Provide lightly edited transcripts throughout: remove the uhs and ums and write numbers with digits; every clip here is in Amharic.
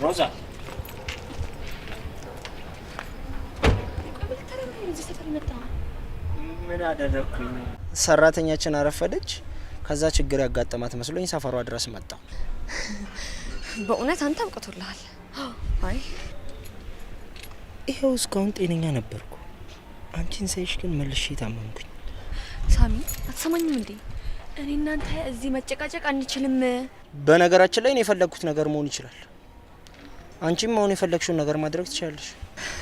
ሮዛ ምን አደረግኩኝ? ሰራተኛችን አረፈደች። ከዛ ችግር ያጋጠማት መስሎኝ ሰፈሯ ድረስ መጣሁ። በእውነት አንተ አብቅቶልሃል። አይ ይኸው እስካሁን ጤነኛ ነበርኩ። አንቺን ሳይሽ ግን መልሼ ታመምኩኝ። ሳሚ አትሰማኝም እንዴ? እኔ እናንተ እዚህ መጨቃጨቅ አንችልም። በነገራችን ላይ እኔ የፈለግኩት ነገር መሆን ይችላል። አንቺም አሁን የፈለግሽውን ነገር ማድረግ ትችላለሽ።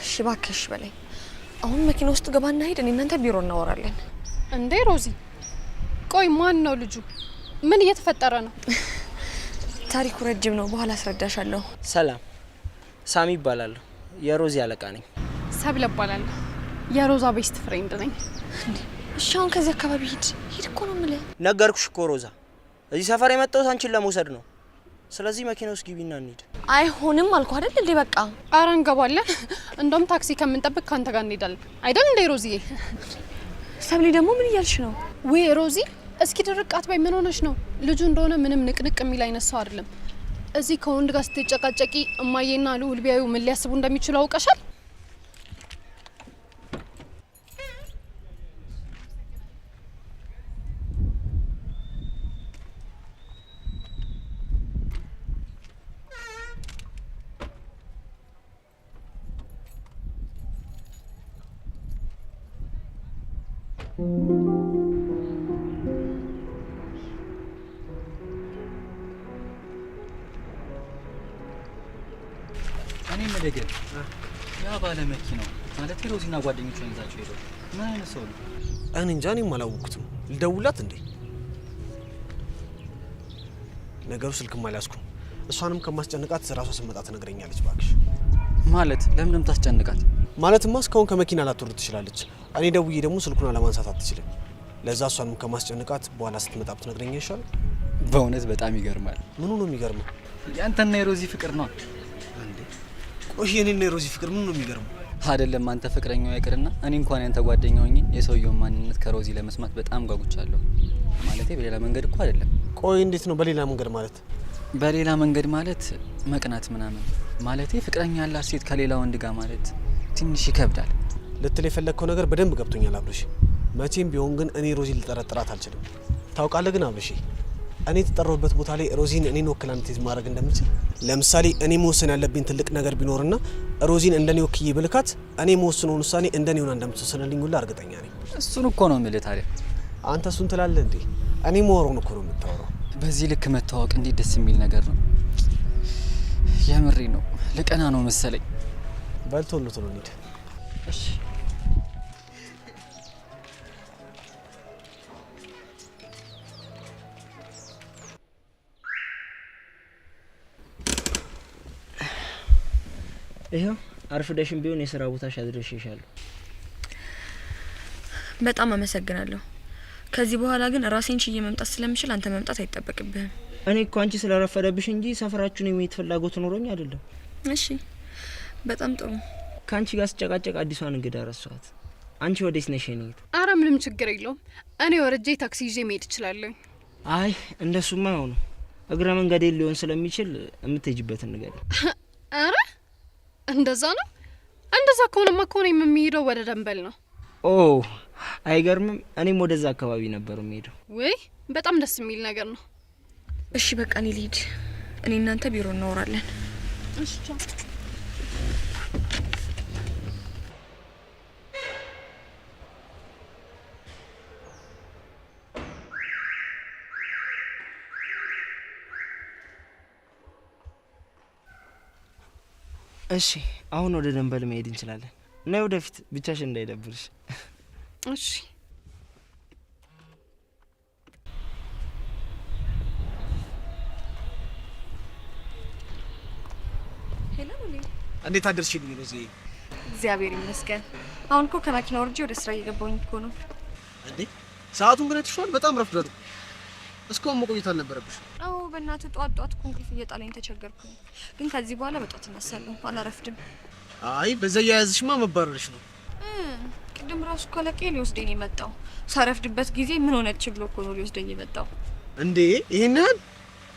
እሺ እባክሽ በለኝ። አሁን መኪና ውስጥ ገባና ሂድ። እኔ እናንተ ቢሮ እናወራለን። እንዴ ሮዚ፣ ቆይ ማን ነው ልጁ? ምን እየተፈጠረ ነው? ታሪኩ ረጅም ነው፣ በኋላ አስረዳሻለሁ። ሰላም፣ ሳሚ እባላለሁ። የሮዚ አለቃ ነኝ። ሰብለ እባላለሁ። የሮዛ best friend ነኝ። እሺ አሁን ከዚህ አካባቢ ሂድ። ሂድ እኮ ነው የምልህ። ነገርኩሽ እኮ ሮዛ፣ እዚህ ሰፈር የመጣሁት አንቺን ለመውሰድ ነው። ስለዚህ መኪና ውስጥ ግቢና እንሂድ። አይሆንም አልኩህ አይደል እንዴ? በቃ ኧረ እንገባለን። እንደውም ታክሲ ከምንጠብቅ ካንተ ጋር እንሄዳለን አይደል እንዴ ሮዚዬ? ሰብሊ ደግሞ ምን እያልሽ ነው? ውይ ሮዚ፣ እስኪ ድርቃት በይ። ምን ሆነሽ ነው? ልጁ እንደሆነ ምንም ንቅንቅ የሚል አይነት ሰው አይደለም። እዚህ ከወንድ ጋር ስትጨቃጨቂ እማዬና ልዑል ቢያዩ ምን ሊያስቡ እንደሚችሉ አውቀሻል? እኔ የምልህ ግን ያ ባለመኪናው ማለት ሮዚና ጓደኞቿን ይዛቸው ሄደው ምን አይነት ሰው ነው? እኔ እንጃ፣ እኔም አላወቅኩትም። ልደውላት እንዴ? ነገሩ ስልክም አልያዝኩም። እሷንም ከማስጨንቃት ራሷ ስትመጣ ትነግረኛለች። እባክሽ። ማለት ለምንም ታስጨንቃት? ማለትማ እስካሁን ከመኪና ላትወርድ ትችላለች። እኔ ደውዬ ደግሞ ስልኩን አለማንሳት አትችልም። ለዛ እሷንም ከማስጨንቃት በኋላ ስትመጣ ብትነግረኝ ይሻላል። በእውነት በጣም ይገርማል። ምኑ ነው የሚገርመው? ያንተና የሮዚ ፍቅር ነው። እንዴ ቆይ የኔና የሮዚ ፍቅር ምኑ ነው የሚገርመው? አይደለም አንተ ፍቅረኛው ይቅርና እኔ እንኳን ያንተ ጓደኛ ሆኜ የሰውየውን ማንነት ከሮዚ ለመስማት በጣም ጓጉቻለሁ። ማለቴ በሌላ መንገድ እኮ አይደለም። ቆይ እንዴት ነው በሌላ መንገድ ማለት? በሌላ መንገድ ማለት መቅናት ምናምን ማለቴ ፍቅረኛ ያላት ሴት ከሌላ ወንድ ጋር ማለት ትንሽ ይከብዳል። ልትል የፈለግከው ነገር በደንብ ገብቶኛል አብርሽ። መቼም ቢሆን ግን እኔ ሮዚን ልጠረጥራት አልችልም። ታውቃለህ ግን አብርሽ፣ እኔ የተጠራሁበት ቦታ ላይ ሮዚን እኔን ወክላ እንድትሄድ ማድረግ እንደምችል፣ ለምሳሌ እኔ መወሰን ያለብኝ ትልቅ ነገር ቢኖርና ሮዚን እንደኔ ወክዬ ብልካት እኔ መወስነውን ውሳኔ እንደኔ ሆና እንደምትወስንልኝ ሁላ እርግጠኛ ነኝ። እሱን እኮ ነው የምልህ። ታዲያ አንተ እሱን ትላለህ እንዴ? እኔ መወረውን እኮ ነው የምታወራው። በዚህ ልክ መተዋወቅ እንዴት ደስ የሚል ነገር ነው። የምሬ ነው። ልቀና ነው መሰለኝ። በል ቶሎ ቶሎ እንሂድ። እሺ። ይኸው አርፍደሽም ቢሆን የስራ ቦታሽ አድርሼሻለሁ። በጣም አመሰግናለሁ። ከዚህ በኋላ ግን ራሴን ችዬ መምጣት ስለምችል አንተ መምጣት አይጠበቅብህም። እኔ እኮ አንቺ ስለረፈደብሽ እንጂ ሰፈራችሁን የመሄድ ፍላጎት ኖሮኝ አይደለም። እሺ በጣም ጥሩ። ከአንቺ ጋር ስጨቃጨቅ አዲሷን እንግዳ ረሷት። አንቺ ወዴት ነሽ የኔ እህት? አረ ምንም ችግር የለውም። እኔ ወርጄ ታክሲ ይዤ መሄድ እችላለሁ። አይ እንደሱማ አይሆንም። እግረ መንገዴ ሊሆን ስለሚችል የምትሄጂበትን ንገሪኝ። አረ እንደዛ ነው? እንደዛ ከሆነማ ከሆነ የምሄደው ወደ ደንበል ነው። ኦ አይገርምም። እኔም ወደዛ አካባቢ ነበር የምሄደው። ውይ በጣም ደስ የሚል ነገር ነው። እሺ በቃ እኔ ልሂድ። እኔ እናንተ ቢሮ እናወራለን። እሺ ቻው። እሺ አሁን ወደ ደንበል መሄድ እንችላለን። እና ወደፊት ብቻሽን እንዳይደብርሽ። እሺ። Hello ሉሌ። እንዴት አደርሽልኝ ሮዚ? እግዚአብሔር ይመስገን። አሁን እኮ ከመኪና ወርጄ ወደ ስራ እየገባሁኝ እኮ ነው። እንዴ ሰዓቱን ግን አይተሽዋል? በጣም ረፍዷል። እስካሁን መቆየት አልነበረብሽ። አዎ በእናትህ ጧት ጧት እኮ እንቅልፍ እየጣለኝ ተቸገርኩኝ። ግን ከዚህ በኋላ በጧት እነሳለሁ፣ አላረፍድም። አይ በዛ እያያዝሽማ መባረርሽ ነው። ቅድም ራሱ እኮ አለቃዬ ሊወስደኝ የመጣው ሳረፍድበት ጊዜ ምን ሆነች ብሎ እኮ ነው ሊወስደኝ የመጣው። እንዴ ይሄን ያህል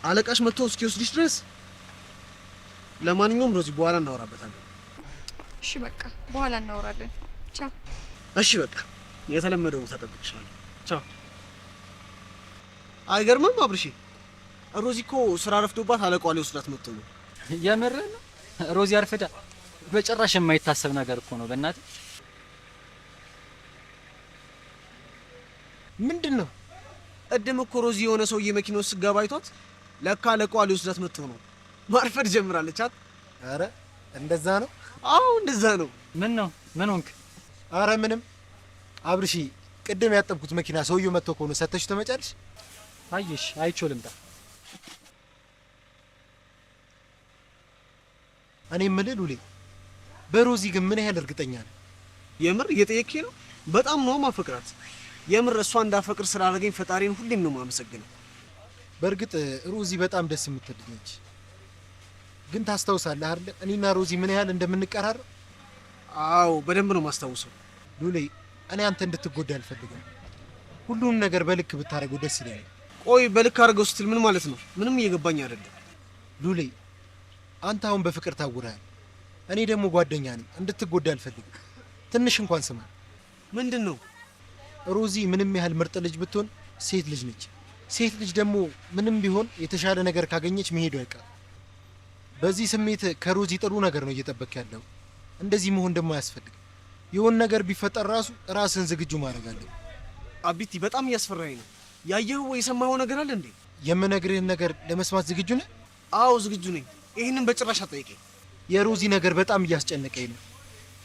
አለቃሽ መጥቶ እስኪወስድሽ ድረስ? ለማንኛውም ሮዚ በኋላ እናወራበታለን። እሺ በቃ በኋላ እናወራለን። ቻው። እሺ በቃ የተለመደው ቦታ እጠብቅሻለሁ። ቻው። አይገርምም አብርሽ? ሮዚ እኮ ስራ ረፍዶባት አለቃዋ ሊወስዳት መጥቶ ነው። የምርህን ነው? ሮዚ አርፍዳ? በጭራሽ የማይታሰብ ነገር እኮ ነው። በእናትህ። ምንድን ነው? ቅድም እኮ ሮዚ የሆነ ሰውዬ መኪና ውስጥ ስትገባ አይቷት ለካ አለቃዋ ሊወስዳት መጥቶ ነው። ማርፈድ ጀምራለች። አረ እንደዛ ነው? አዎ እንደዛ ነው። ምን ነው? ምን ሆንክ? አረ ምንም። አብርሺ ቅድም ያጠብኩት መኪና ሰውዬው መጥቶ ከሆነ ሰተሽ ትመጫለሽ? አየሽ፣ አይቼው ልምጣ። እኔ የምልህ ሉሌ፣ በሮዚ ግን ምን ያህል እርግጠኛ ነህ? የምር እየጠየቅከኝ ነው? በጣም ነው ማፈቅራት። የምር እሷ እንዳፈቅር ስላደረገኝ ፈጣሪን ሁሌም ነው የማመሰግነው። በእርግጥ ሮዚ በጣም ደስ የምትል ልጅ ነች። ግን ታስታውሳለህ አይደል እኔና ሮዚ ምን ያህል እንደምንቀራረብ? አዎ በደንብ ነው የማስታውሰው። ሉሌ፣ እኔ አንተ እንድትጎዳ አልፈልግም። ሁሉንም ነገር በልክ ብታደርገው ደስ ይለኛል። ቆይ በልክ አድርገው ስትል ምን ማለት ነው? ምንም እየገባኝ አይደለም። ሉሌ፣ አንተ አሁን በፍቅር ታውረሃል። እኔ ደግሞ ጓደኛ ነኝ፣ እንድትጎዳ አልፈልግም። ትንሽ እንኳን ስማ። ምንድን ነው? ሮዚ ምንም ያህል ምርጥ ልጅ ብትሆን ሴት ልጅ ነች። ሴት ልጅ ደግሞ ምንም ቢሆን የተሻለ ነገር ካገኘች መሄዱ አይቀርም። በዚህ ስሜት ከሮዚ ጥሩ ነገር ነው እየጠበክ ያለው። እንደዚህ መሆን ደግሞ አያስፈልግም። የሆነ ነገር ቢፈጠር ራሱ ራስን ዝግጁ ማድረግ አለብህ። አቢቲ በጣም እያስፈራኝ ነው። ያየኸው ወይ የሰማኸው ነገር አለ እንዴ? የምነግርህን ነገር ለመስማት ዝግጁ ነህ? አዎ ዝግጁ ነኝ። ይህንን በጭራሽ አትጠይቀኝ። የሮዚ ነገር በጣም እያስጨነቀኝ ነው።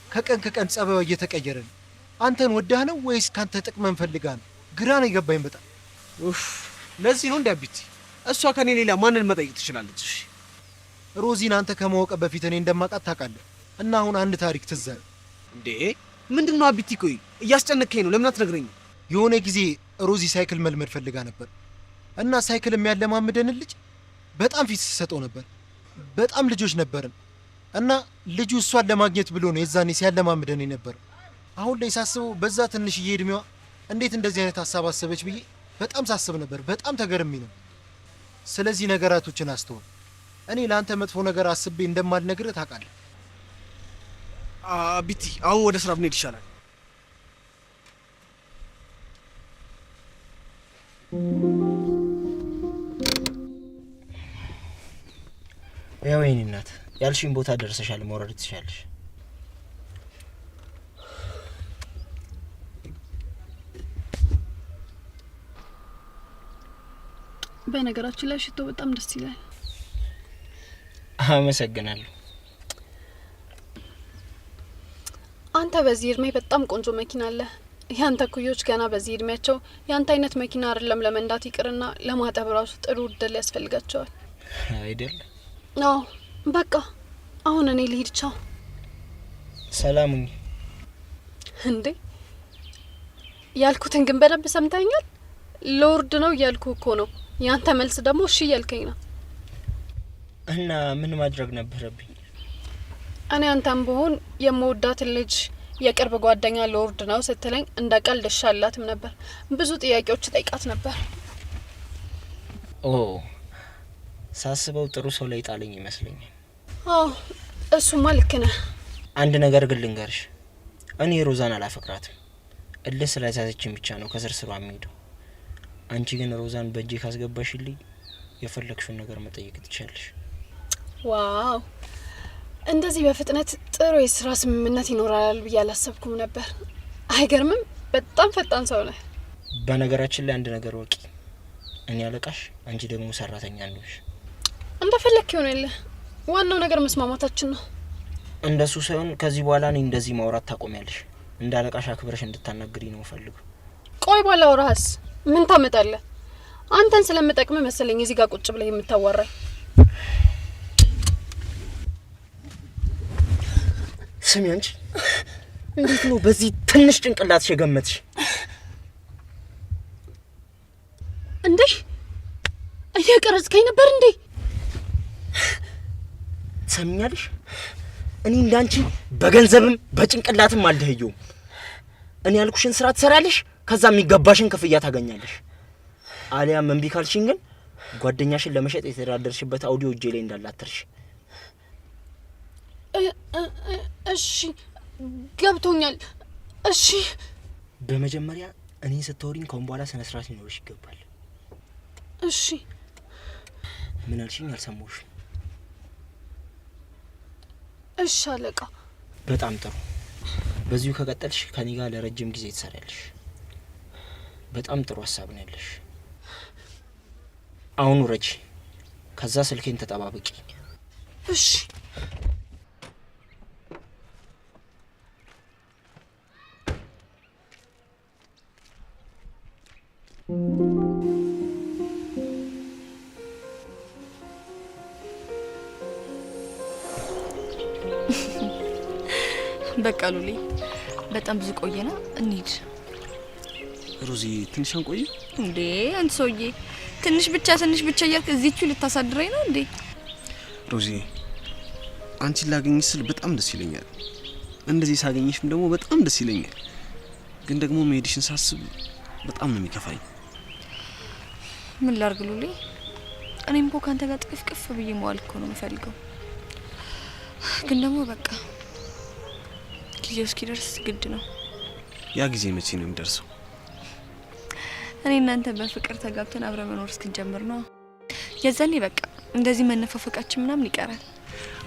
ከቀን ከቀን ጸባዩ እየተቀየረ ነው። አንተን ወዳህ ነው ወይስ ካንተ ጥቅምን ፈልጋ ነው? ግራ ነው የገባኝ በጣም። ኡፍ፣ ለዚህ ነው እንዴ አቢቲ? እሷ ከኔ ሌላ ማንን መጠየቅ ትችላለች? እሺ ሮዚን አንተ ከማወቅ በፊት እኔ እንደማውቃት ታውቃለህ። እና አሁን አንድ ታሪክ ትዝ አለኝ። እንዴ ምንድን ነው አቢቲ? ቆይ እያስጨነቅከኝ ነው። ለምን አትነግረኝም? የሆነ ጊዜ ሮዚ ሳይክል መልመድ ፈልጋ ነበር እና ሳይክል የሚያለማምደን ልጅ በጣም ፊት ስትሰጠው ነበር። በጣም ልጆች ነበርን እና ልጁ እሷን ለማግኘት ብሎ ነው የዛኔ ሲያለማምደን የነበረው። አሁን ላይ ሳስበው በዛ ትንሽዬ እድሜዋ እንዴት እንደዚህ አይነት ሀሳብ አሰበች ብዬ በጣም ሳስብ ነበር። በጣም ተገርሜ ነው። ስለዚህ ነገራቶችን አስተውል። እኔ ለአንተ መጥፎ ነገር አስቤ እንደማልነግርህ ታውቃለህ። አቢቲ አሁን ወደ ስራ ብንሄድ ይሻላል። ያው የኔ እናት ያልሽኝ ቦታ ደርሰሻል፣ መውረድ ትችያለሽ። በነገራችን ላይ ሽቶ በጣም ደስ ይላል። አመሰግናለሁ። አንተ በዚህ እድሜ በጣም ቆንጆ መኪና አለ። ያንተ ኩዮች ገና በዚህ እድሜያቸው ያንተ አይነት መኪና አይደለም ለመንዳት ይቅርና ለማጠብ ራሱ ጥሩ እድል ያስፈልጋቸዋል። አይደል? አዎ በቃ አሁን እኔ ልሂድ። ቻው። ሰላም ሁኚ። እንዴ ያልኩትን ግን በደንብ ሰምተኛል? ልወርድ ነው እያልኩ እኮ ነው። ያንተ መልስ ደግሞ እሺ እያልከኝ ነው። እና ምን ማድረግ ነበረብኝ? እኔ አንተም ብሆን የምወዳትን ልጅ የቅርብ ጓደኛ ልወርድ ነው ስትለኝ እንደ ቀልድ እሺ አልላትም ነበር። ብዙ ጥያቄዎች ጠይቃት ነበር። ኦ ሳስበው ጥሩ ሰው ላይ ጣለኝ ይመስለኛል። አዎ እሱማ ልክ ነህ። አንድ ነገር ግን ልንገርሽ፣ እኔ ሮዛን አላፈቅራትም። እልህ ስለያዘችኝ ብቻ ነው ከስር ስሯ የሚሄደው። አንቺ ግን ሮዛን በእጄ ካስገባሽልኝ የፈለግሽውን ነገር መጠየቅ ትችያለሽ። Wow እንደዚህ በፍጥነት ጥሩ የስራ ስምምነት ይኖራል ብዬ አላሰብኩም ነበር። አይገርምም? በጣም ፈጣን ሰው ነህ። በነገራችን ላይ አንድ ነገር ወቂ፣ እኔ አለቃሽ፣ አንቺ ደግሞ ሰራተኛ እንደሆንሽ። እንደፈለክ ይሆንልህ። ዋናው ነገር መስማማታችን ነው። እንደሱ ሳይሆን ከዚህ በኋላ እኔ እንደዚህ ማውራት ታቆሚያለሽ። እንደ አለቃሽ አክብረሽ እንድታናግሪ ነው የምፈልገው። ቆይ ባላወራህስ ምን ታመጣለህ? አንተን ስለምጠቅም መሰለኝ እዚህ ጋር ቁጭ ብለህ የምታዋራኝ። ስሚ አንቺ፣ እንዴት ነው በዚህ ትንሽ ጭንቅላትሽ የገመትሽ? እንዴ እየቀረጽከኝ ነበር እንዴ? ትሰሚኛለሽ? እኔ እንዳንቺ በገንዘብም በጭንቅላትም አልደህየውም። እኔ ያልኩሽን ስራ ትሰራለሽ፣ ከዛ የሚገባሽን ክፍያ ታገኛለሽ። አሊያም እምቢ ካልሽኝ ግን ጓደኛሽን ለመሸጥ የተደራደርሽበት አውዲዮ እጄ ላይ እንዳለ አትርሽ። እሺ ገብቶኛል። እሺ በመጀመሪያ እኔን ስታወሪኝ ከአሁን በኋላ ስነ ስርዓት ሊኖርሽ ይገባል። እሺ ምን አልሽኝ? አልሰማሁሽም። እሺ አለቃ። በጣም ጥሩ። በዚሁ ከቀጠልሽ ከኔ ጋር ለረጅም ጊዜ ትሰሪያለሽ። በጣም ጥሩ ሀሳብ ነው ያለሽ። አሁን ውረጂ፣ ከዛ ስልኬን ተጠባበቂ። እሺ በቃ ሉሌ፣ በጣም ብዙ ቆየና እንሂድ። ሮዚ ትንሽ አንቆይ እንዴ? አንተ ሰውዬ ትንሽ ብቻ ትንሽ ብቻ እያልክ እዚቹ ልታሳድረኝ ነው እንዴ? ሮዚ አንቺን ላገኝሽ ስል በጣም ደስ ይለኛል። እንደዚህ ሳገኝሽም ደግሞ በጣም ደስ ይለኛል። ግን ደግሞ መሄድሽን ሳስብ በጣም ነው የሚከፋኝ። ምን ላርግ ሉሌ? እኔም እኮ ካንተ ጋር ጥቅፍቅፍ ብዬ መዋል እኮ ነው የምፈልገው። ግን ደግሞ በቃ ጊዜው እስኪደርስ ግድ ነው። ያ ጊዜ መቼ ነው የሚደርሰው? እኔ እናንተ በፍቅር ተጋብተን አብረን መኖር እስክንጀምር ነው። የዛኔ በቃ እንደዚህ መነፋፈቃችን ምናምን ይቀራል።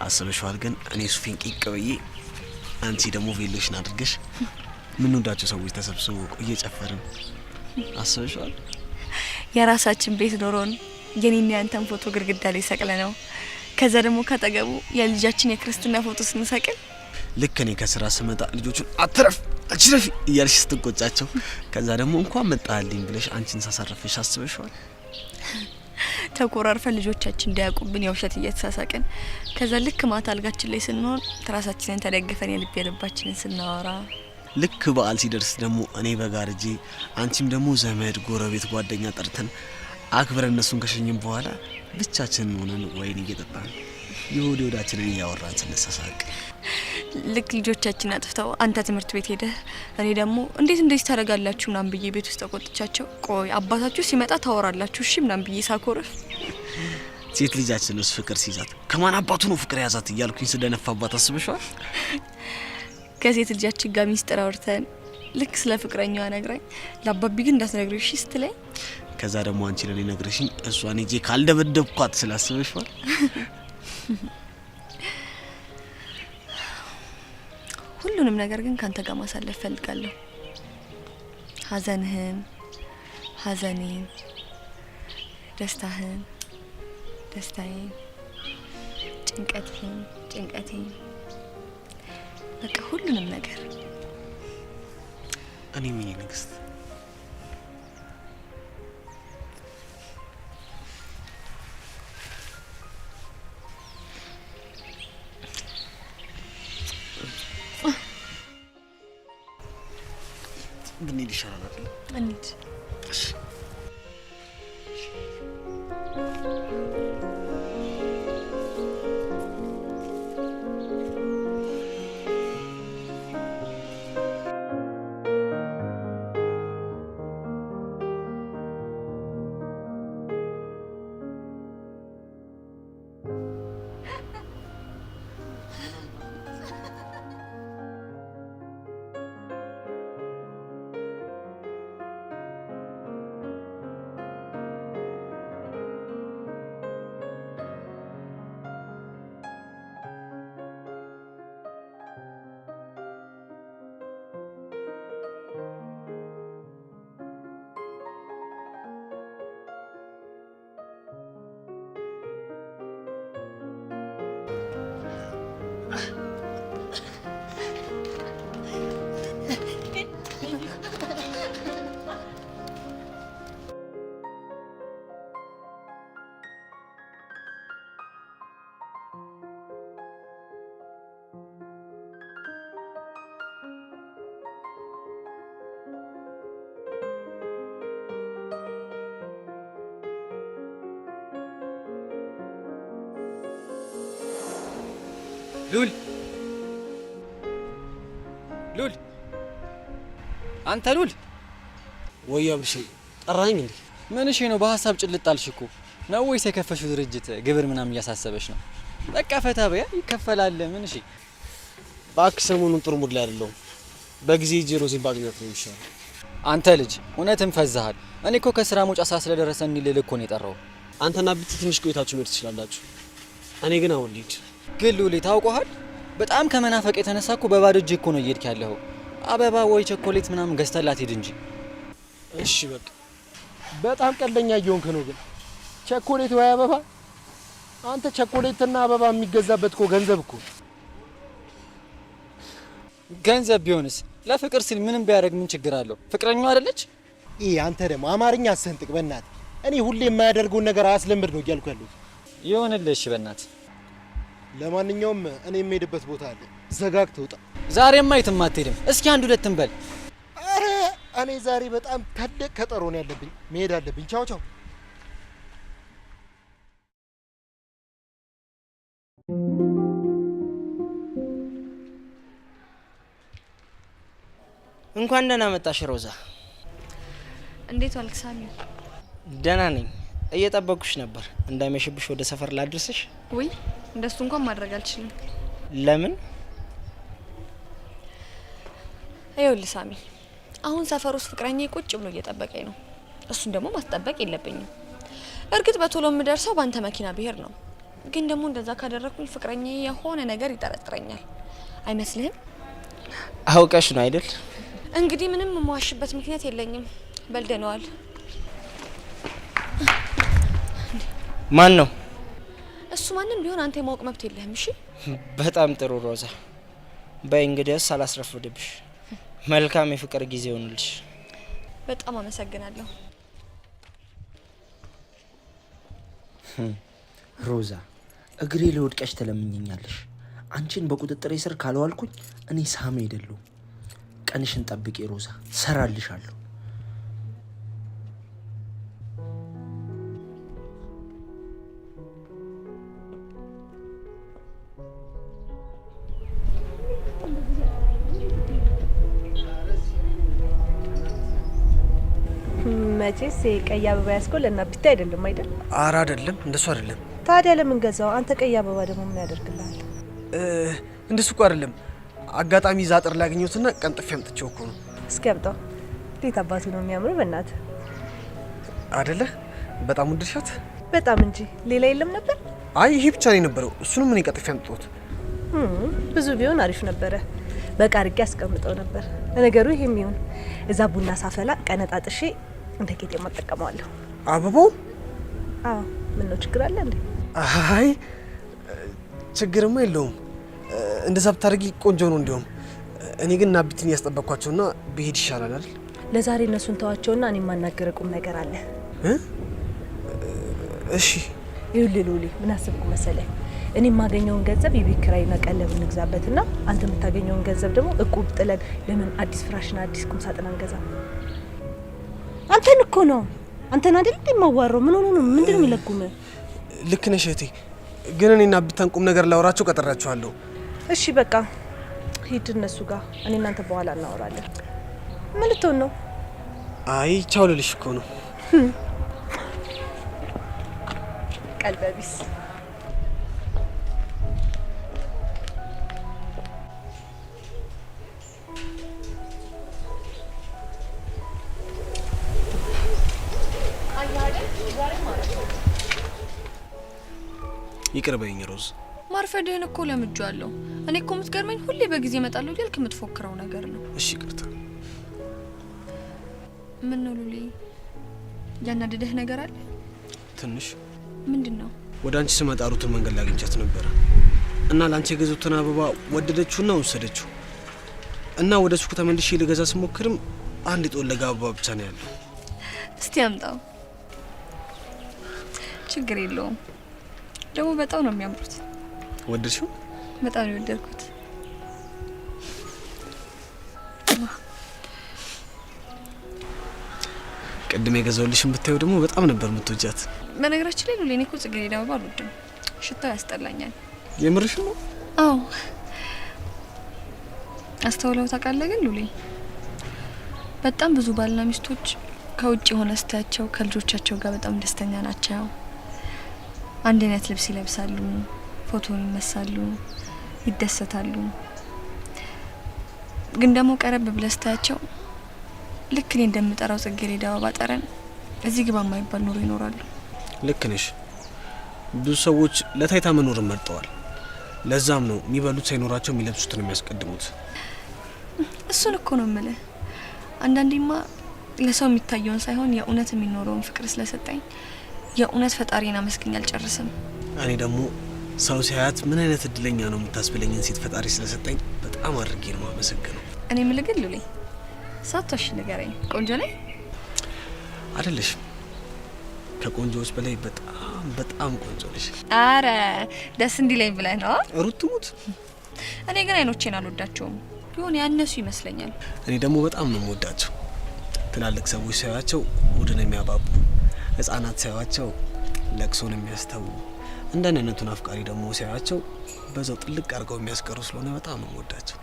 አስበሽዋል? ግን እኔ ሱፌን ቂቅ ብዬ አንቺ ደግሞ ቬሎሽን አድርገሽ የምንወዳቸው ሰዎች ተሰብስበው እየጨፈርን አስበሽዋል? የራሳችን ቤት ኖሮን የኔና ያንተን ፎቶ ግድግዳ ላይ ሰቅለ ነው። ከዛ ደግሞ ካጠገቡ የልጃችን የክርስትና ፎቶ ስንሰቅል ልክ እኔ ከስራ ስመጣ ልጆቹን አትረፍ አትረፊ እያልሽ ስትቆጫቸው፣ ከዛ ደግሞ እንኳን መጣልኝ ብለሽ አንቺን ሳሳረፍሽ አስበሽዋል? ተኮራርፈን ልጆቻችን እንዳያውቁብን የውሸት እየተሳሳቅን፣ ከዛ ልክ ማታ አልጋችን ላይ ስንሆን ትራሳችንን ተደግፈን የልብ የልባችንን ስናወራ፣ ልክ በዓል ሲደርስ ደግሞ እኔ በጋርጄ አንቺም ደግሞ ዘመድ ጎረቤት ጓደኛ ጠርተን አክብረን እነሱን ከሸኝም በኋላ ብቻችንን ሆነን ወይን እየጠጣን የሆድ የሆዳችንን እያወራን ስንሳሳቅ፣ ልክ ልጆቻችን አጥፍተው አንተ ትምህርት ቤት ሄደህ እኔ ደግሞ እንዴት እንደዚህ ታደርጋላችሁ ምናምን ብዬ ቤት ውስጥ ተቆጥቻቸው፣ ቆይ አባታችሁ ሲመጣ ታወራላችሁ እሺ ምናምን ብዬ ሳኮርፍ፣ ሴት ልጃችን ውስጥ ፍቅር ሲይዛት ከማን አባቱ ነው ፍቅር የያዛት እያልኩኝ ስደነፋባት አስበሽዋል? ከሴት ልጃችን ጋር ሚስጥር አውርተን ልክ ስለ ፍቅረኛዋ ነግራኝ ለአባቢ ግን እንዳትነግሪው እሺ ስትለኝ፣ ከዛ ደግሞ አንቺ ለኔ ነግረሽኝ እሷን ሄጄ ካልደበደብኳት ስላስበሽዋል? ሁሉንም ነገር ግን ካንተ ጋር ማሳለፍ ፈልጋለሁ። ሀዘንህን ሀዘኔን፣ ደስታህን ደስታዬን፣ ጭንቀትህን ጭንቀቴን፣ በቃ ሁሉንም ነገር። እኔ ሚኒ ንግስት ብንሄድ ይሻላል አይደል? እንሂድ። እሺ። ሉል ሉል፣ አንተ ሉል። ወይ አብርሽ ጠራኝ እንዴ? ምን እሺ ነው በሀሳብ ጭልጥ አልሽ እኮ ነው ወይስ የከፈሽው ድርጅት ግብር ምናምን እያሳሰበሽ ነው? በቃ ፈታ በያ ይከፈላል። ምን እሺ እባክህ ሰሞኑን ጥሩ mood ላይ አይደለሁም። በጊዜ ሂጄ ሮዚን ባገኛት ነው የሚሻለው። አንተ ልጅ እውነትም ፈዛሃል። እኔ እኮ ከስራ መውጫ ሰዓት ስለደረሰ እንዲልልህ እኮ ነው የጠራው። አንተና ብት ትንሽ ቆይታችሁ መሄድ ትችላላችሁ። እኔ ግን አሁን ልሂድ። ግን ሉሌ ታውቀሃል፣ በጣም ከመናፈቅ የተነሳ እኮ በባዶ እጅ እኮ ነው እየሄድክ ያለኸው። አበባ ወይ ቸኮሌት ምናምን ገዝተላት ሂድ እንጂ። እሺ በቃ በጣም ቀልደኛ እየሆንክ ነው። ግን ቸኮሌት ወይ አበባ? አንተ ቸኮሌትና አበባ የሚገዛበት እኮ ገንዘብ እኮ። ገንዘብ ቢሆንስ ለፍቅር ሲል ምንም ቢያደርግ ምን ችግር አለው? ፍቅረኛው አይደለች? ይሄ አንተ ደግሞ አማርኛ አሰንጥቅ በእናትህ። እኔ ሁሌ የማያደርገውን ነገር አስለምድ ነው እያልኩ ያለሁት። ይሁንልህ። እሺ በእናትህ። ለማንኛውም እኔ የምሄድበት ቦታ አለ፣ ዘጋግተህ ውጣ። ዛሬማ የትም አትሄድም። እስኪ አንድ ሁለት እንበል። አረ እኔ ዛሬ በጣም ታደቅ ከጠሮ ነው ያለብኝ፣ መሄድ አለብኝ። ቻው ቻው። እንኳን ደህና መጣሽ ሮዛ። እንዴት ዋልክ ሳሚ? ደህና ነኝ። እየጠበቅኩሽ ነበር። እንዳይመሽብሽ ወደ ሰፈር ላድርስሽ። ውይ እንደሱ እንኳን ማድረግ አልችልም። ለምን? ይኸውልህ ሳሚ፣ አሁን ሰፈር ውስጥ ፍቅረኛዬ ቁጭ ብሎ እየጠበቀኝ ነው። እሱን ደግሞ ማስጠበቅ የለብኝም። እርግጥ በቶሎ የምደርሰው በአንተ መኪና ብሄር ነው። ግን ደግሞ እንደዛ ካደረግኩኝ ፍቅረኛዬ የሆነ ነገር ይጠረጥረኛል። አይመስልህም? አውቀሽ ነው አይደል? እንግዲህ ምንም የምዋሽበት ምክንያት የለኝም። በልደነዋል። ማን ነው እሱ? ማንም ቢሆን አንተ የማወቅ መብት የለህም። እሺ። በጣም ጥሩ ሮዛ። በይ እንግዲያውስ አላስረፍድብሽ። መልካም የፍቅር ጊዜ ይሁንልሽ። በጣም አመሰግናለሁ። ሮዛ እግሬ ለወድቀሽ ተለምኝኛለሽ። አንቺን በቁጥጥሬ ስር ካልዋልኩኝ እኔ ሳሚ አይደለሁም። ቀንሽን ጠብቂ ሮዛ፣ ሰራልሻለሁ። መቼስ ቀይ አበባ ያስኮ ለእናቢታ አይደለም አይደል? ኧረ አይደለም፣ እንደሱ አይደለም። ታዲያ ለምን ገዛው? አንተ ቀይ አበባ ደግሞ ምን ያደርግልሃል? እንደሱ እኮ አይደለም። አጋጣሚ እዛ አጥር ላይ አገኘሁትና ቀንጥፌ አምጥቼው እኮ ነው። እስኪ አምጣው። እንዴት አባቱ ነው የሚያምረው! በእናትህ አይደለ? በጣም ወደድሻት? በጣም እንጂ። ሌላ የለም ነበር? አይ ይሄ ብቻ ነው የነበረው። እሱንም እኔ ቀጥፌ አምጥቶት። ብዙ ቢሆን አሪፍ ነበረ። በቃ አድርጌ አስቀምጠው ነበር። ለነገሩ ይሄም ይሁን፣ እዛ ቡና ሳፈላ ቀነጣጥሼ እንደ ቄጤማ እጠቀመዋለሁ። አበባው? አዎ። ምን ነው ችግር አለ እንዴ? አይ ችግርማ የለውም። እንደዛ ብታደርጊ ቆንጆ ነው። እንዲያውም እኔ ግን ናቢትን እያስጠበቅኳቸውና ብሄድ ይሻላል አይደል? ለዛሬ እነሱን ተዋቸውና እኔ የማናገረ ቁም ነገር አለ። እሺ። ይኸውልህ ሉሊ፣ ምን አሰብኩ መሰለህ? እኔ የማገኘውን ገንዘብ የቤት ኪራይና ቀለብ እንግዛበትና አንተ የምታገኘውን ገንዘብ ደግሞ እቁብ ጥለን ለምን አዲስ ፍራሽና አዲስ ቁም ሳጥን አንገዛም? አንተን እኮ ነው። አንተን አይደል እንዴ የማዋራው? ምን ሆኖ ነው? ምንድን ነው የሚለጉምህ? ልክ ነሽ እህቴ፣ ግን እኔና ቢታን ቁም ነገር ላወራቸው ቀጠራችኋለሁ። እሺ በቃ ሂድ እነሱ ጋር፣ እኔ እናንተ በኋላ እናወራለን። ምን ልትሆን ነው? አይ ቻው ልልሽ እኮ ነው። ቀልበቢስ። ይቅር በይኝ ሮዝ። ማርፈድህን እኮ ለምጄዋለሁ። እኔ እኮ የምትገርመኝ ሁሌ በጊዜ እመጣለሁ እያልክ የምትፎክረው ነገር ነው። እሺ ይቅርታ። ምን ነው ሉሊ፣ ያናደደህ ነገር አለ? ትንሽ። ምንድን ነው? ወደ አንቺ ስመጣ ሩትን መንገድ ላይ አግኝቻት ነበረ እና ለአንቺ የገዙትን አበባ ወደደችውና ወሰደችው እና ወደ ሱቅ ተመልሼ ልገዛ ስሞክርም አንድ የጠወለገ አበባ ብቻ ነው ያለው። እስቲ አምጣው። ችግር የለውም። ደግሞ በጣም ነው የሚያምሩት። ወደድሽው? በጣም ነው የወደድኩት። ቅድም የገዛሁልሽን ብታዪው ደግሞ በጣም ነበር የምትወጃት። በነገራችን ላይ ሉሌ፣ እኔ እኮ ጽጌረዳ አበባ አልወድም። ሽታው ያስጠላኛል። የምርሽ ነው? አዎ። አስተውለው ታውቃለህ? ግን ሉሌ፣ በጣም ብዙ ባልና ሚስቶች ከውጭ የሆነ ስታያቸው ከልጆቻቸው ጋር በጣም ደስተኛ ናቸው። አንድ አይነት ልብስ ይለብሳሉ። ፎቶ ይነሳሉ፣ ይደሰታሉ። ግን ደግሞ ቀረብ ብለህ ስታያቸው ልክ እኔ እንደምጠራው ጽጌረዳ አበባ ጠረን እዚህ ግባ የማይባል ኑሮ ይኖራሉ። ልክ ነሽ። ብዙ ሰዎች ለታይታ መኖርን መርጠዋል። ለዛም ነው የሚበሉት ሳይኖራቸው የሚለብሱትን የሚያስቀድሙት። እሱን እኮ ነው የምልህ። አንዳንዴማ ለሰው የሚታየውን ሳይሆን የእውነት የሚኖረውን ፍቅር ስለሰጠኝ የእውነት ፈጣሪን አመስግኝ አልጨርስም። እኔ ደግሞ ሰው ሲያያት ምን አይነት እድለኛ ነው የምታስብለኝን ሴት ፈጣሪ ስለሰጠኝ በጣም አድርጌ ነው የማመሰግነው። እኔ የምልህ ግን ሉሌ፣ ሳትዋሽ ንገረኝ፣ ቆንጆ ነኝ አይደለሽም? ከቆንጆዎች በላይ በጣም በጣም ቆንጆ ነሽ። አረ ደስ እንዲለኝ ብለህ ነው? ሩት ትሙት። እኔ ግን አይኖቼን አልወዳቸውም። የሆነ ያነሱ ይመስለኛል። እኔ ደግሞ በጣም ነው የምወዳቸው። ትላልቅ ሰዎች ሲያዩአቸው ሆድን የሚያባቡ፣ ህጻናት ሲያዩአቸው ለቅሶን የሚያስተው፣ እንደኔ አይነቱን አፍቃሪ ደግሞ ሲያዩአቸው በዛው ጥልቅ አድርገው የሚያስቀሩ ስለሆነ በጣም ነው የምወዳቸው።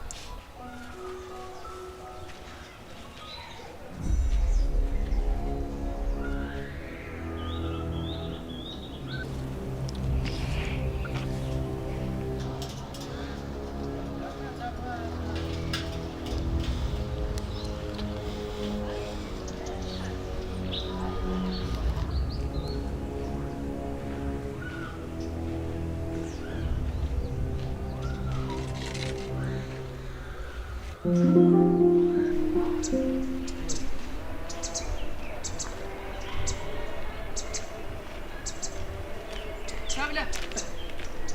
ሰብለ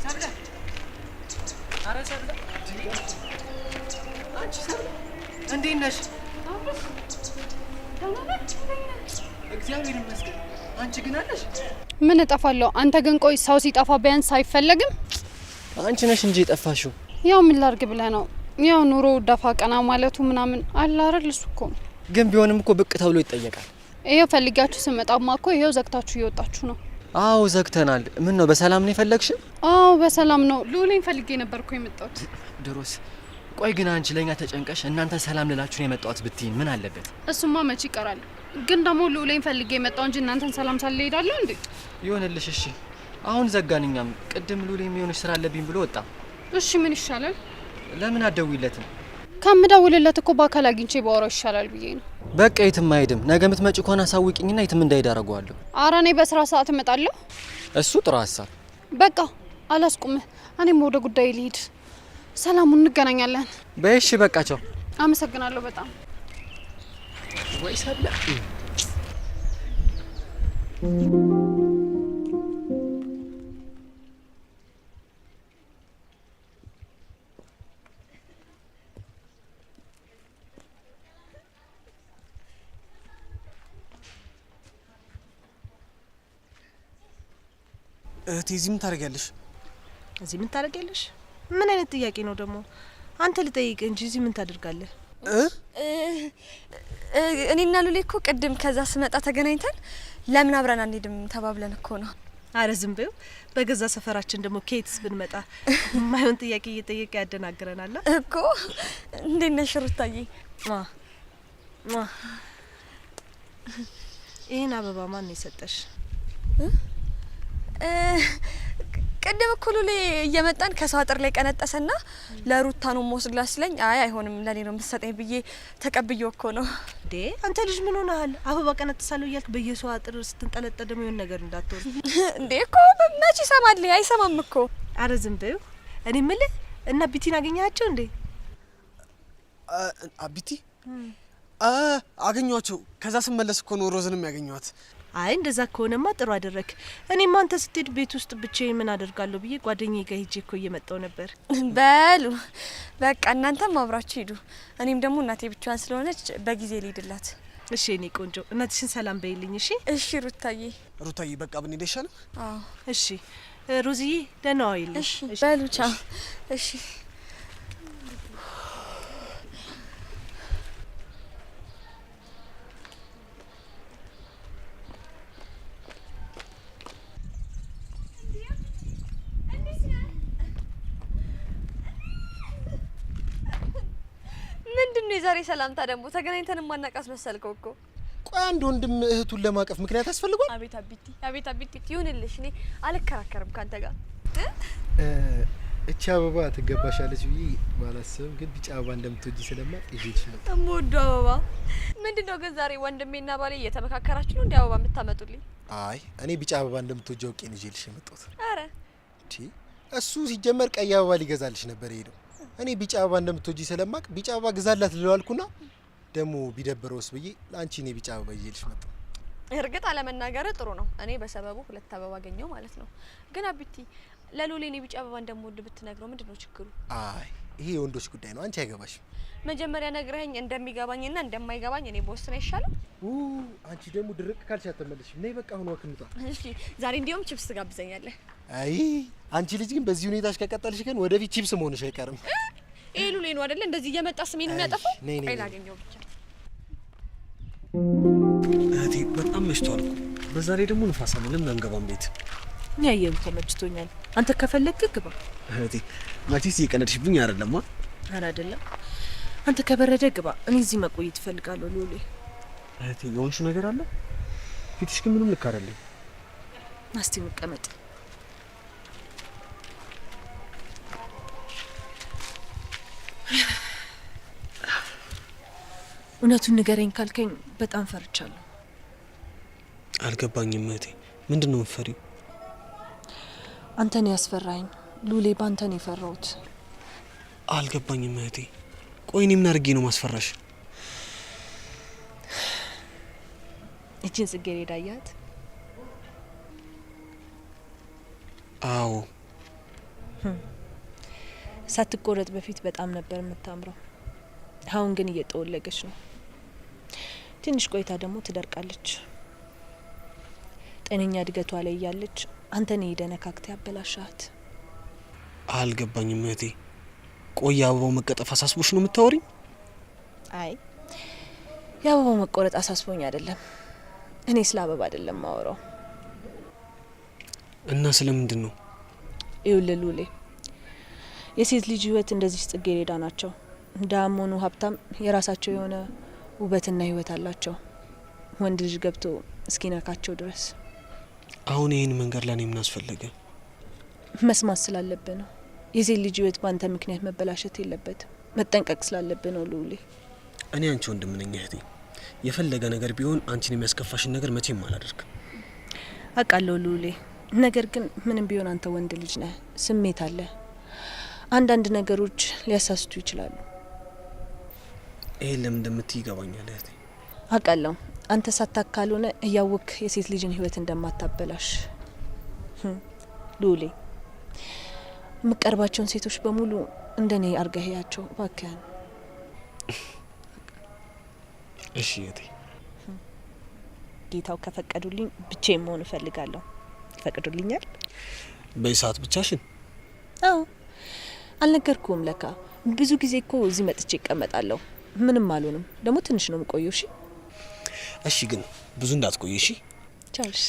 ሰብለ፣ ኧረ ሰብለ፣ አንቺ ሰብለ እንዴት ነሽ? እግዚአብሔር ይመስገን። አንቺ ግን አለሽ? ምን እጠፋለሁ? አንተ ግን ቆይ፣ ሰው ሲጠፋ ቢያንስ አይፈለግም? አንቺ ነሽ እንጂ የጠፋሽው። ያው ምን ላርግ ብለህ ነው? ያው ኑሮ ደፋ ቀና ማለቱ ምናምን አለ አይደል? እሱ እኮ ነው። ግን ቢሆንም እኮ ብቅ ተብሎ ይጠየቃል። ይኸው ፈልጊያችሁ ስመጣማ እኮ ይኸው ዘግታችሁ እየወጣችሁ ነው። አዎ ዘግተናል። ምን ነው በሰላም ነው የፈለግሽን? አዎ በሰላም ነው። ልዑሌን ፈልጌ ነበር እኮ የመጣሁት። ድሮስ። ቆይ ግን አንቺ ለኛ ተጨንቀሽ እናንተ ሰላም ልላችሁ ነው የመጣሁት ብትይን ምን አለበት? እሱማ መች ይቀራል። ግን ደግሞ ልዑሌን ፈልጌ የመጣው እንጂ እናንተን ሰላም ሳልል እሄዳለሁ እንዴ? ይሆንልሽ። እሺ አሁን ዘጋን። እኛም ቅድም ልዑሌ የሚሆንሽ ስራ አለብኝ ብሎ ወጣ። እሺ ምን ይሻላል? ለምን አትደውይለትም? ከምደውልለት እኮ በአካል አግኝቼ ባወራው ይሻላል ብዬ ነው። በቃ የትም አይሄድም። ነገ የምትመጪ ከሆነ አሳውቂኝና የትም እንዳይሄድ አደርገዋለሁ። ኧረ እኔ በስራ ሰዓት እመጣለሁ። እሱ ጥሩ ሀሳብ። በቃ አላስቁምህ። እኔም ወደ ጉዳይ ልሂድ። ሰላሙን እንገናኛለን። በይ እሺ፣ በቃ ቻው። አመሰግናለሁ በጣም። ወይ ሰብለ እህቴ እዚህ ምን ታደርጊያለሽ? እዚህ ምን ታደርጊያለሽ? ምን አይነት ጥያቄ ነው ደግሞ? አንተ ልጠይቅ እንጂ እዚህ ምን ታደርጋለህ? እኔና ሉሌ እኮ ቅድም ከዛ ስመጣ ተገናኝተን ለምን አብረን አንሄድም ተባብለን እኮ ነው። አረ ዝም በይው። በገዛ ሰፈራችን ደግሞ ከየትስ ብንመጣ የማይሆን ጥያቄ እየጠየቀ ያደናግረናል እኮ። እንዴት ነሽ ሩታዬ? ይህን አበባ ማን ነው የሰጠሽ? ቅድም እኮ ሉሌ እየመጣን ከሰው አጥር ላይ ቀነጠሰና ለሩታ ነው የምወስድላት ሲለኝ አይ አይሆንም ለኔ ነው የምትሰጠኝ ብዬ ተቀብዬው እኮ ነው። እንዴ አንተ ልጅ ምን ሆነሃል? አበባ ቀነጥሳለሁ እያልክ በየሰው አጥር ስትንጠለጠል ደግሞ የሆነ ነገር እንዳትሆን። እንዴ እኮ መች ይሰማል? አይሰማም እኮ። አረ ዝም በይው። እኔ የምልህ እና ቢቲን አገኘሃቸው እንዴ? ቢቲ አገኘኋቸው። ከዛ ስመለስ እኮ ነው ሮዝንም ያገኘኋት። አይ እንደዛ ከሆነማ ጥሩ አደረክ። እኔማ አንተ ስትሄድ ቤት ውስጥ ብቻዬን ምን አደርጋለሁ ብዬ ጓደኛዬ ጋር ሄጄ እኮ እየመጣሁ ነበር። በሉ በቃ እናንተም አብራችሁ ሂዱ። እኔም ደግሞ እናቴ ብቻዋን ስለሆነች በጊዜ ልሂድላት። እሺ የኔ ቆንጆ እናትሽን ሰላም በይልኝ። እሺ እሺ ሩታዬ። ሩታዬ በቃ ብንሄድ አይሻልም? አዎ እሺ ሮዝዬ ደህና ዋይልኝ። እሺ በሉ ቻው። እሺ ምንድነው የዛሬ ሰላምታ ደግሞ? ተገናኝተን ማናውቅ አስመሰልከው እኮ። ቆይ አንድ ወንድም እህቱን ለማቀፍ ምክንያት ያስፈልጓል? አቤት አቢቲ፣ አቤት አቢቲ፣ ይሁንልሽ። እኔ አልከራከርም ካንተ ጋር። እቺ አበባ ትገባሻለች ብዬ ባላስብም ግን ቢጫ አበባ እንደምትወጂ ስለማውቅ ይዤልሽ መጣሁ። የምወደው አበባ ምንድነው ግን? ዛሬ ወንድሜና ባሌ እየተመካከራችሁ ነው እንደ አበባ የምታመጡልኝ? አይ እኔ ቢጫ አበባ እንደምትወጂ አውቄ ነው ይዤልሽ የመጣሁት። አረ እሱ ሲጀመር ቀይ አበባ ሊገዛልሽ ነበር የሄደው። እኔ ቢጫ አበባ እንደምትወጂ ስለማውቅ ቢጫ አበባ ግዛላት ልለው አልኩና ደግሞ ቢደብረውስ ብዬ ለአንቺ እኔ ቢጫ አበባ ይዤልሽ መጣሁ። እርግጥ አለመናገር ጥሩ ነው። እኔ በሰበቡ ሁለት አበባ አገኘው ማለት ነው። ግን አቢቲ ለሎሌ እኔ ቢጫ አበባ እንደምወድ ብትነግረው ምንድነው ችግሩ? አይ ይሄ የወንዶች ጉዳይ ነው፣ አንቺ አይገባሽም። መጀመሪያ ነግረኸኝ እንደሚገባኝና እንደማይገባኝ እኔ በወስን አይሻልም? አንቺ ደግሞ ድርቅ ካልሽ አትመለሽም። ነይ በቃ አሁን walk እንውጣ። እሺ ዛሬ እንዲያውም ቺፕስ ትጋብዘኛለህ። አይ አንቺ ልጅ ግን በዚህ ሁኔታሽ ከቀጠልሽ ግን ወደፊት ቺፕስ መሆንሽ አይቀርም። ይሄ ሉሌ ነው አይደለ? እንደዚህ እየመጣ ስሜን የሚያጠፋው። ነይ ነይ ቆይ ላገኘው ብቻ። እህቴ በጣም መሽቷል እኮ። በዛ ላይ ደግሞ ንፋስ አለ። ለምን አንገባም ቤት? እኔ አየሩ ተመችቶኛል። አንተ ከፈለግክ ግባ። እህቴ መቼስ እየቀለድሽብኝ አይደለም? ኧረ አይደለም። አንተ ከበረደ ግባ። እኔ እዚህ መቆየት እፈልጋለሁ ሉሌ። እህቴ የሆንሽው ነገር አለ? ፊትሽ ግን ምንም ልክ አይደለም። እስቲ እንቀመጥ። እውነቱን ንገረኝ ካልከኝ በጣም ፈርቻለሁ። አልገባኝም እህቴ፣ ምንድን ነው የምትፈሪው? አንተ ነው ያስፈራኝ ሉሌ፣ ባንተ ነው የፈራሁት። አልገባኝም እህቴ። ቆይ እኔ ምን አድርጌ ነው ማስፈራሽ? እቺን ጽጌረዳ አያት? አዎ። ሳትቆረጥ በፊት በጣም ነበር የምታምረው። አሁን ግን እየጠወለገች ነው። ትንሽ ቆይታ ደግሞ ትደርቃለች። ጤነኛ እድገቷ ላይ እያለች አንተ ነህ ሄደህ ነካክተህ ያበላሻት። አልገባኝም እህቴ። ቆይ የአበባው መቀጠፍ አሳስቦሽ ነው የምታወሪኝ? አይ የአበባው መቆረጥ አሳስቦኝ አይደለም። እኔ ስለ አበባ አይደለም ማወራው። እና ስለምንድን ነው? ይኸውልህ ሉሌ፣ የሴት ልጅ ህይወት እንደዚህ ጽጌረዳ ናቸው። ድሀም ሆኑ ሀብታም የራሳቸው የሆነ ውበትና ህይወት አላቸው። ወንድ ልጅ ገብቶ እስኪነካቸው ድረስ። አሁን ይህን መንገድ ለእኔ ምን አስፈለገ? መስማት ስላለብህ ነው። የሴት ልጅ ህይወት በአንተ ምክንያት መበላሸት የለበትም። መጠንቀቅ ስላለብህ ነው ሉሌ። እኔ አንቺ ወንድም ነኝ እህቴ። የፈለገ ነገር ቢሆን አንቺን የሚያስከፋሽን ነገር መቼም አላደርግም። አውቃለሁ ሉሌ። ነገር ግን ምንም ቢሆን አንተ ወንድ ልጅ ነህ፣ ስሜት አለ። አንዳንድ ነገሮች ሊያሳስቱ ይችላሉ። ይሄን ለምን እንደምትይ ይገባኛል እህቴ። አውቃለሁ አንተ ሳታክ ካልሆነ እያወቅህ የሴት ልጅን ህይወት እንደማታበላሽ። ሉሌ፣ የምቀርባቸውን ሴቶች በሙሉ እንደኔ አድርገህ እያቸው እባክህን። እሺ እህቴ። ጌታው ከፈቀዱልኝ ብቻዬን መሆን እፈልጋለሁ። ይፈቅዱልኛል? በዚህ ሰዓት ብቻሽን? አዎ። አልነገርኩህም ለካ። ብዙ ጊዜ እኮ እዚህ መጥቼ እቀመጣለሁ። ምንም አልሆንም። ደግሞ ትንሽ ነው የምቆየው። እሺ? እሺ፣ ግን ብዙ እንዳትቆይ። እሺ? ቻው። እሺ።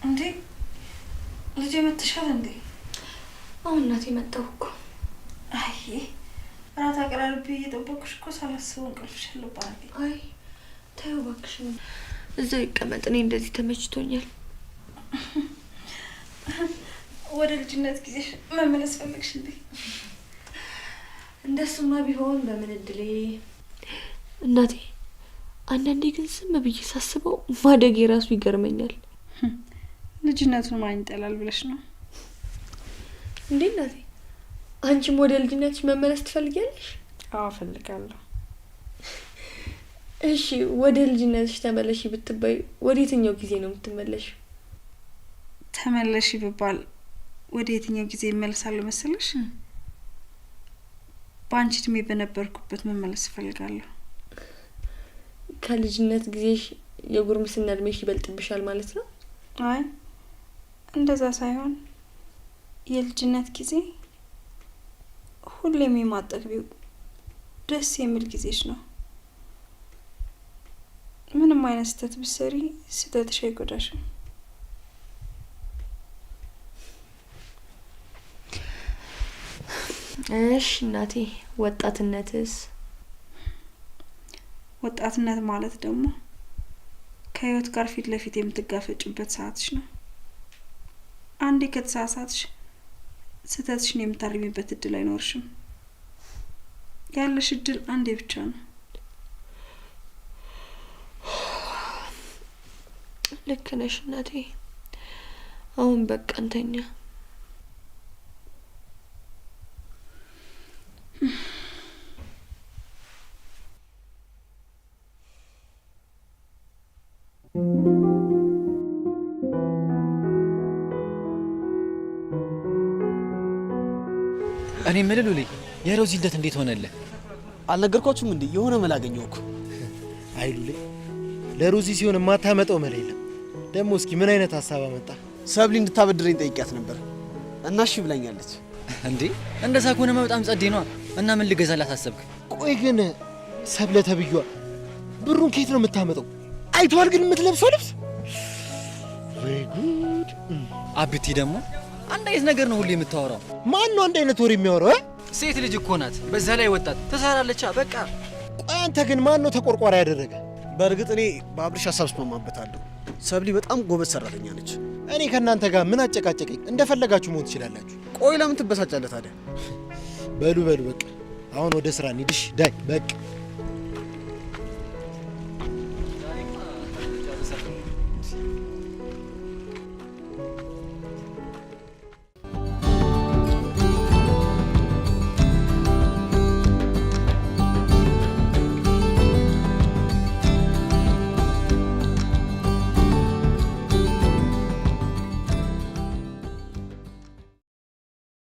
እንዴ ልጄ መጥተሻል እንዴ? አሁን እናቴ መጣሁ እኮ። አይ እራት አቀራርቤ እየጠበኩሽ እኮ ሳላስበው እንቅልፍ ሽልብ አደረገኝ። አይ ተይው እባክሽን፣ እዛው ይቀመጥ። እኔ እንደዚህ ተመችቶኛል። ወደ ልጅነት ጊዜሽ መመለስ ፈለግሽ እንዴ? እንደሱማ ቢሆን በምን እድሌ። እናቴ፣ አንዳንዴ ግን ዝም ብዬ ሳስበው ማደጌ ራሱ ይገርመኛል። ልጅነቱን ማን ይጠላል ብለሽ ነው እንዴ እናቴ? አንቺም ወደ ልጅነትሽ መመለስ ትፈልጊያለሽ? አዎ እፈልጋለሁ። እሺ፣ ወደ ልጅነትሽ ተመለሺ ብትባይ ወደ የትኛው ጊዜ ነው የምትመለሺው? ተመለሺ ብባል ወደ የትኛው ጊዜ እመለሳለሁ መሰለሽ? በአንቺ እድሜ በነበርኩበት መመለስ እፈልጋለሁ። ከልጅነት ጊዜሽ የጉርምስና እድሜሽ ይበልጥብሻል ማለት ነው? አይ እንደዛ ሳይሆን የልጅነት ጊዜ ሁሌም የማጠግቢው ደስ የሚል ጊዜሽ ነው። ምንም አይነት ስህተት ብትሰሪ ስህተትሽ አይጎዳሽም። እሺ እናቴ፣ ወጣትነትስ? ወጣትነት ማለት ደግሞ ከህይወት ጋር ፊት ለፊት የምትጋፈጭበት ሰዓትሽ ነው። አንዴ ከተሳሳትሽ ስህተትሽን የምታርሚበት እድል አይኖርሽም። ያለሽ እድል አንዴ ብቻ ነው። ልክ ነሽ እናቴ። አሁን በቃ እንተኛ። እኔ የምልህ ሉሌ፣ የሮዚ ልደት እንዴት ሆነልህ? አልነገርኳችሁም እንዴ? የሆነ መላ አገኘሁ እኮ። አይ ሉሌ፣ ለሮዚ ሲሆን የማታመጣው መላ የለም። ደግሞ እስኪ ምን አይነት ሀሳብ አመጣ? ሰብሊ እንድታበድረኝ ጠይቂያት ነበር እና እሺ ብላኛለች። እንዴ እንደዛ ከሆነማ በጣም ጸዴ ነዋ። እና ምን ልገዛላት አሰብክ? ቆይ ግን ሰብለ ተብዬዋ ብሩን ከየት ነው የምታመጣው? አይተዋል ግን የምትለብሰው ልብስ ወይ ጉድ! አብቲ ደግሞ አንድ አይነት ነገር ነው ሁሌ የምታወራው። ማን ነው አንድ አይነት ወሬ የሚያወራው? ሴት ልጅ እኮ ናት፣ በዛ ላይ ወጣት ትሰራለች። በቃ ቆይ አንተ ግን ማን ነው ተቆርቋሪ ያደረገ? በእርግጥ እኔ በአብርሽ ሀሳብ እስማማበታለሁ። ሰብሊ በጣም ጎበዝ ሰራተኛ ነች። እኔ ከእናንተ ጋር ምን አጨቃጨቀኝ? እንደፈለጋችሁ መሆን ትችላላችሁ። ቆይ ለምን ትበሳጫለህ ታዲያ? በሉ በሉ በቃ አሁን ወደ ስራ እንሂድሽ። ዳይ በቃ።